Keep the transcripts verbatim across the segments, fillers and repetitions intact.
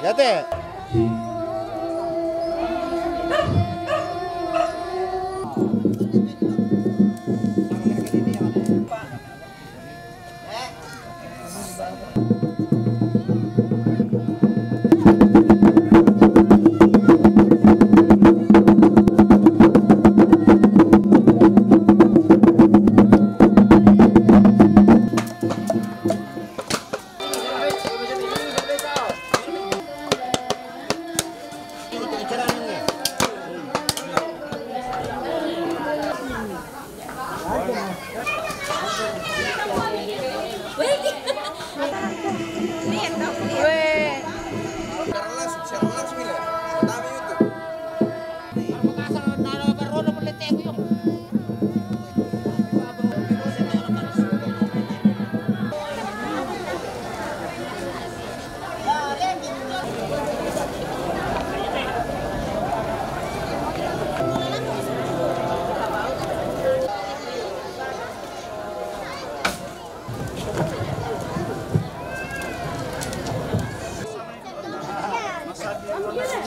Yate.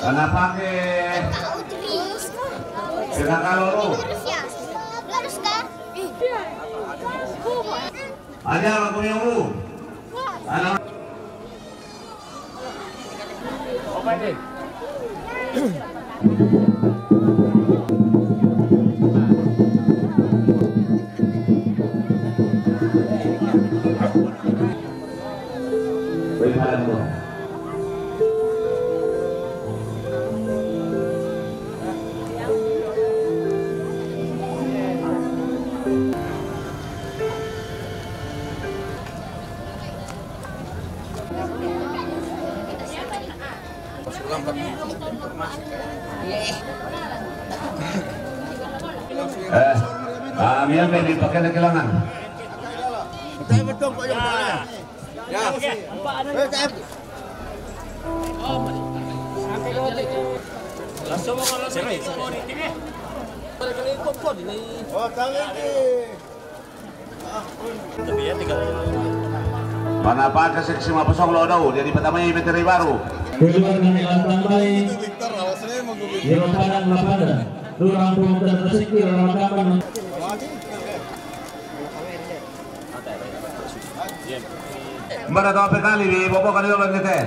Kenapa ke? Kenapa lu? Ada aku yang lu. Anak. Eh, ah, miyan kay di pa kailangan. Ya. Oh, kami di. Panapaka seksi mapasong lo daw, jadi pertama ini materi baru. Keluar dari lantang bayi. Di lapangan, lapangan. Durang pun terkesik di lapangan. Mbara to pe kali di bobo kali lo nete.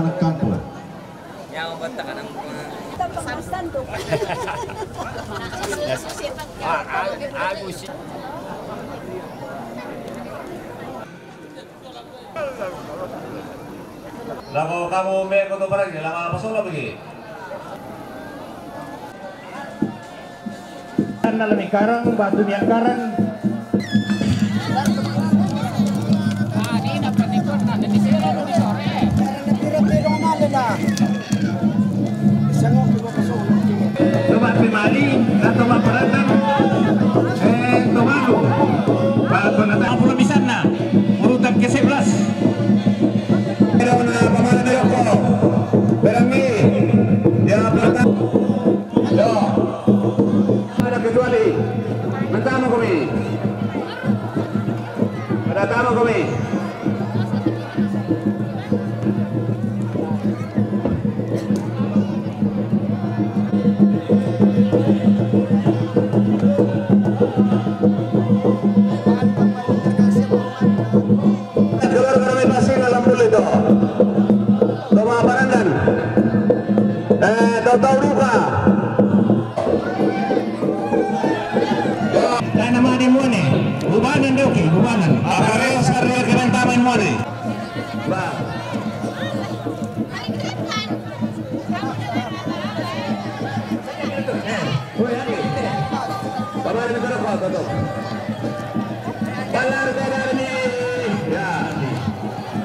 Anak kampung. Yang obat takanan. Ah, ah, ah, gusi. Lama kamu me ko to parang, lama pasok lagi. Dalam karang, batu yang karang. Coba pimali, atau apa datang? Eh, Tomago. Para ko na ta-, puluh bisan na. Urutan ke sebelas. Pero na pamana na yoko. Pero mi, ya, Yo. Ada kecuali. Mentama kami. Ada tama kami. Mane mone, ubanan doke, ubanan. Apa reo sa reo kemen taman mone. Ba. Eh, woi, Andi. Babar ni berapa, Toto? Balar, babar ni. Ya.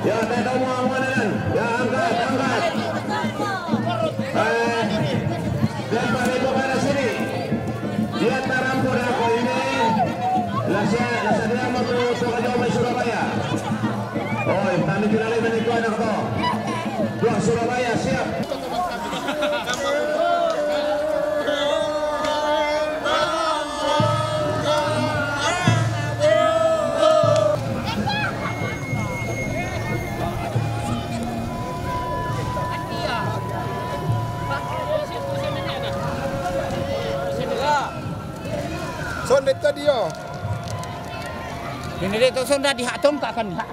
Ya, Toto mau mana, Dan? Ya, angkat, angkat. Eh, dan pada itu pada sini. Dia tarampo na ako ini. Lasa, lasa dia mau tu, tu aja main Surabaya. Oh, kami tidak lagi menikah anak tu. Tuang Surabaya, siap. Son de tadi yo. Ini dia tu son dah dihak tongkat kan. Nggak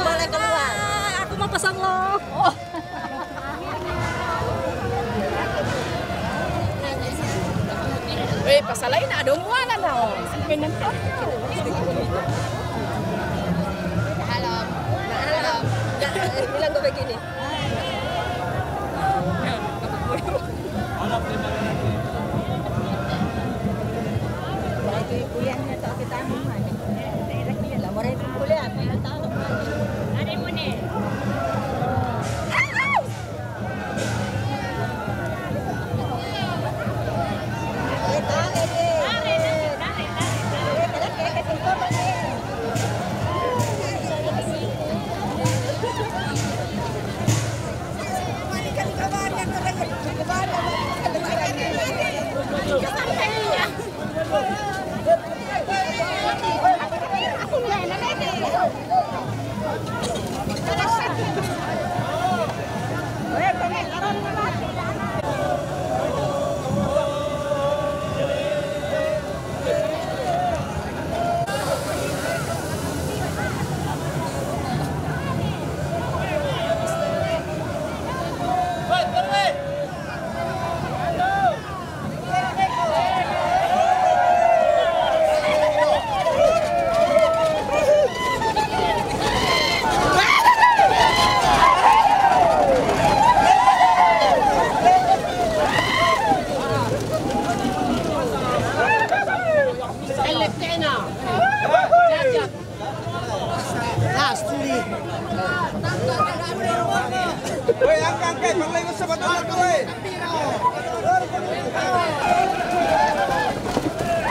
boleh keluar. Aku mau pasang lo. Oh. Eh, pasal lain ada mualan tau. Halo. Halo. Nggak, eh, bilang gue begini. Lagi kuliahnya tak kita anu aja. Lah, mulai kuliah, aku tak tahu. Ada yang mana?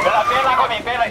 Bela, bela, kau ni, bela.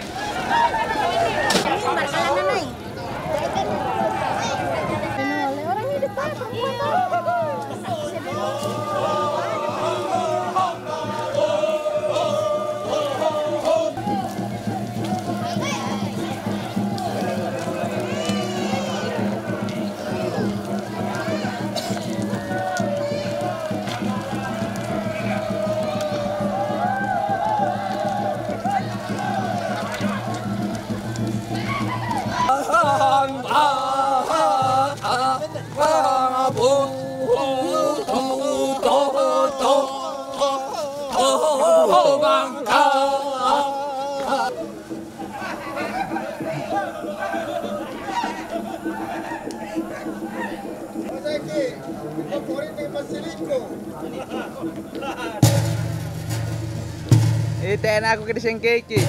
Ite na aku kede sengkeke.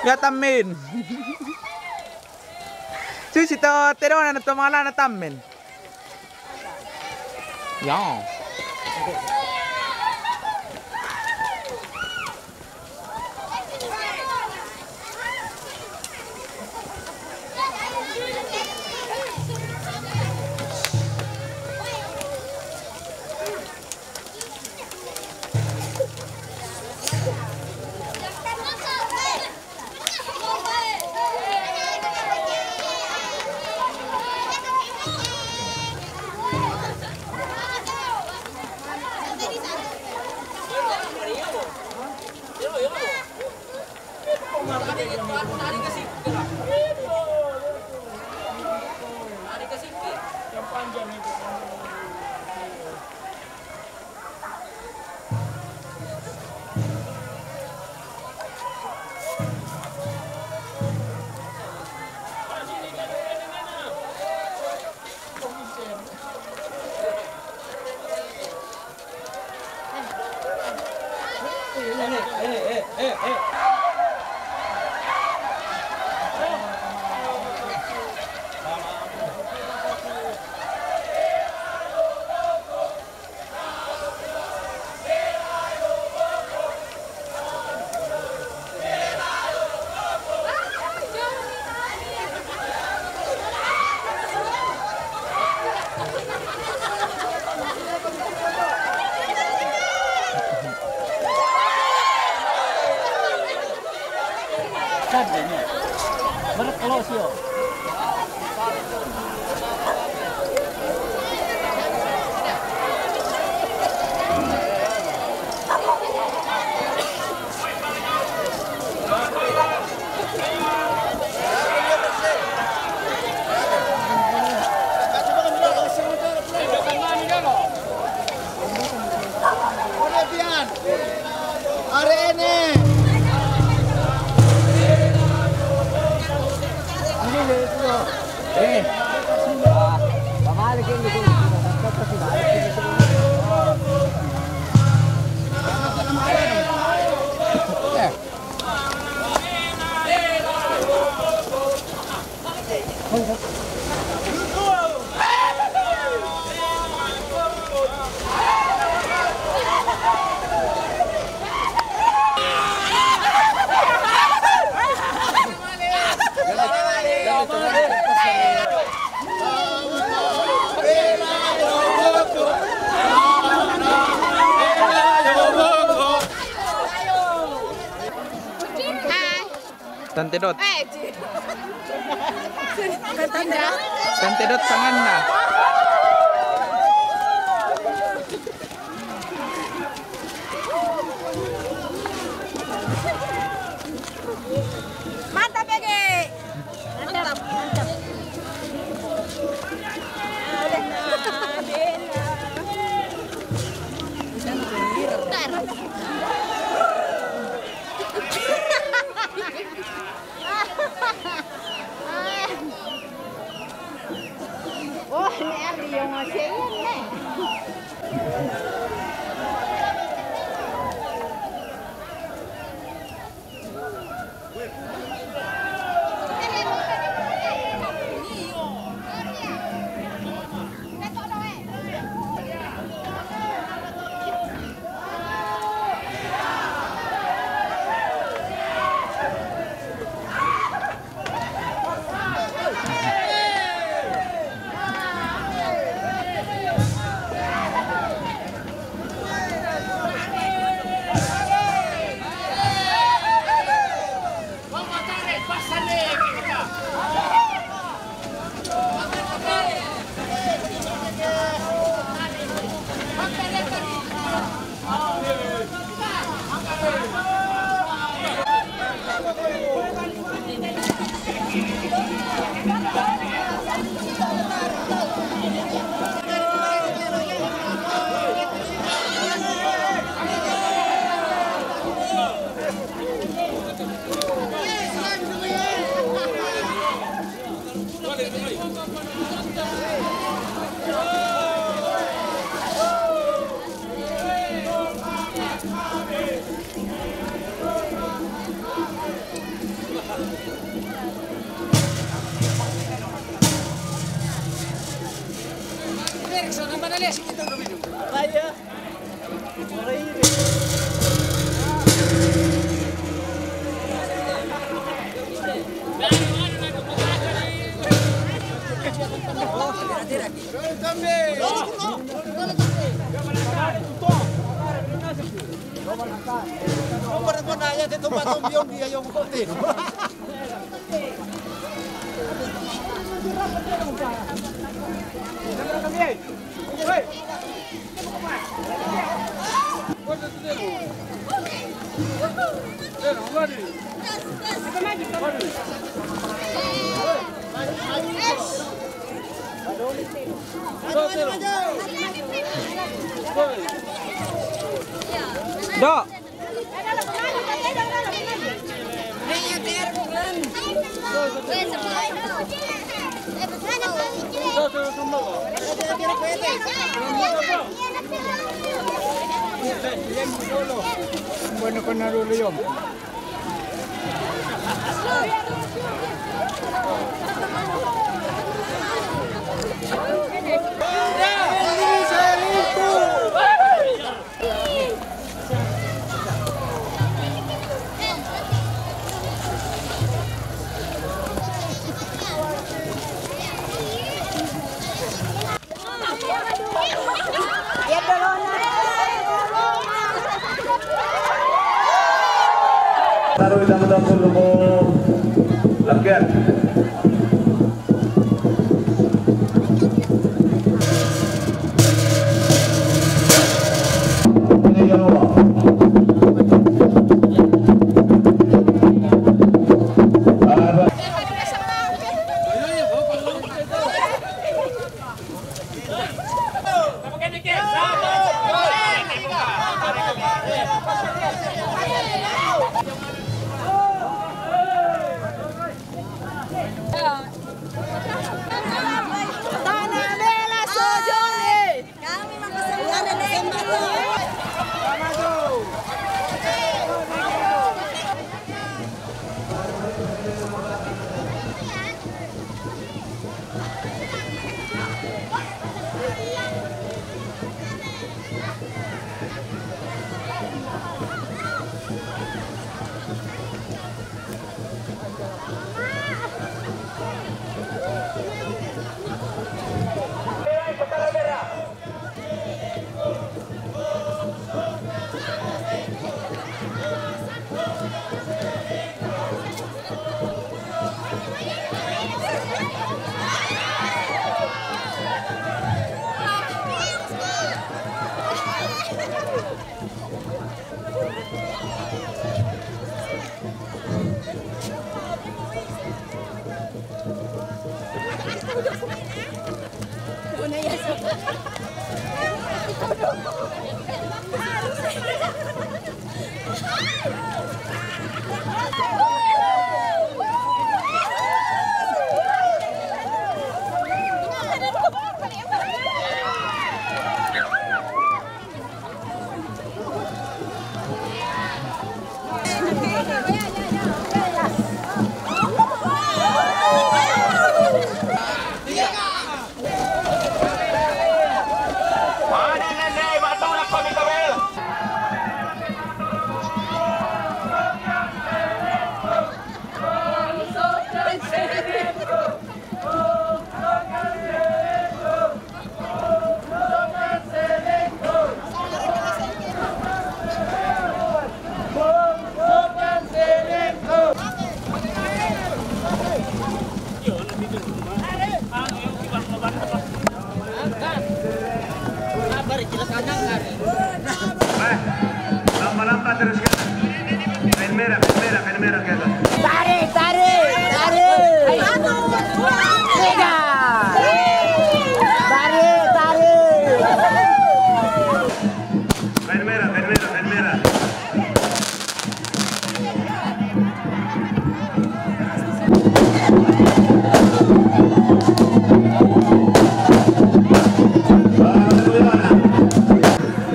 Ja tammin. Susi to tedona na to mala na tammin. Ja. Sadde ni. Berkelosio. Are ene. Tante Dot. Tante Dot tanganna. Mantap ya, Ge. Mantap, mantap. Oh, ini Erdi yang masih ingat, nih. Dok. Bueno, con Narulion. Taruh di tangan dapur, Romo. Lakian. Lampa-lampa terus, kan? Kain merah, kain merah, kain merah ke atas. Tarik, tarik, tarik. Tiga. Tarik, tarik. Kain merah, kain merah, kain merah.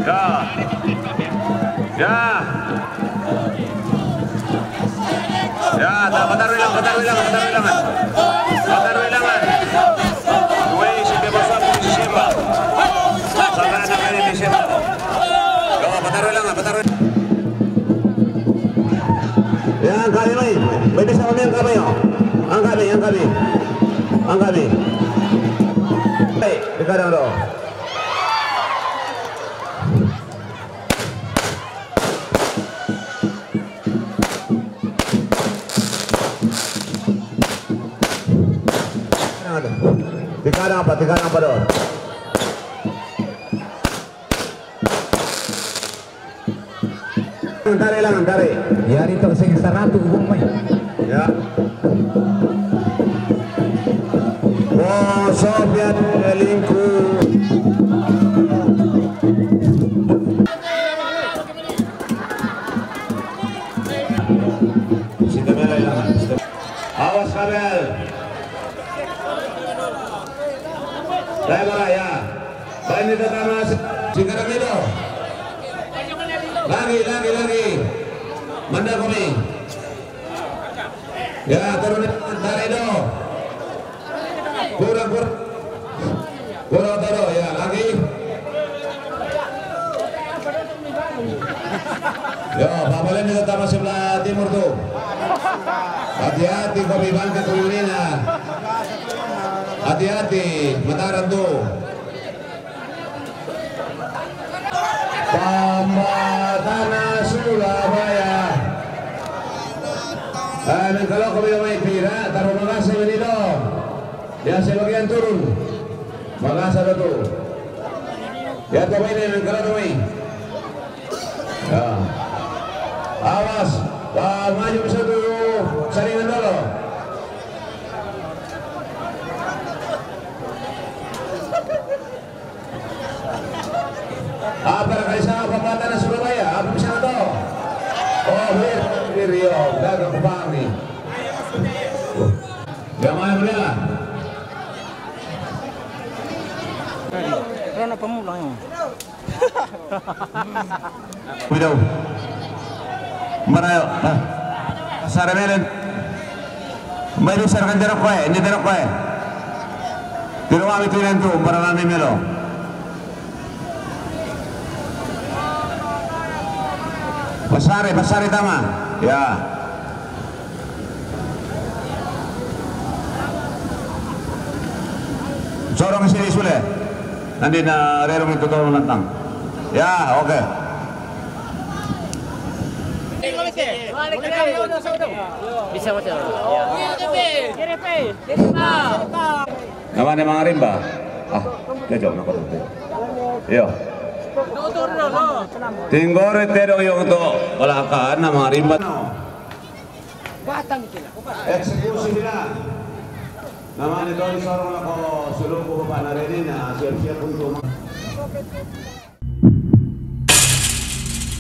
Ya. Ya. Ya, ta, pataru' ilangan, pataru' ilangan, pataru' ilangan. Pataru' ilangan. Duwe, siya pasal, siya ba? Angkat mi, oh. Angkat mi, angkat mi. Angkat mi. Hei, dekat dah tu. Tikadang apa? Tikadang apa, Dor? Tarik lang, tarik. Ya, itu sing saratu hukum mai. Ya. Wah, Soviet lingku. Awas kabel. Dai bara ya. Baini tatamas. Sikara mido. Lagi, lagi, lagi. Manda kami. Ya, turun dari do. Kurang, kurang. Kurang taruh, ya, lagi. Yo, papalan ni tatamas sebelah timur tu. Hati-hati kau bibang ke tuyunina. Hati-hati, mataran tu. Pambatana Surabaya. Eh, nang kalau kau bibang mai pira, taruh makasih ini dong. Ya, sebagian turun. Makasih tu. Ya, tu mai ni, nang kalau tu mai. Ya. Awas, ah, maju satu saringan dulu. Apa kali sa pambatana Surabaya? Apa bisa tahu? Oh, bir, bir, yo, dah ke Kupang ni. Yang mana boleh lah? Rona pemula yang. Widow. Marayo. Ah. Sare melen. Mai du sare kan dero koe, ni dero koe. Tiro mami tu nentu, para mami melo. Pasare, pasare tama. Ya. Sorong sini sule. Nanti na rerong itu tahu nantang. Ya, oke. Bisa, Mas, ya? Ya. Namanya Mang Rimba. Ah, dia jawab apa tuh? Iya. Tinggore tero yung to, wala ka na Mang Rimba. Batang kila. Eksekusi bila. Namanya to, isorong lako suluku Bapak Naredina, siap-siap untuk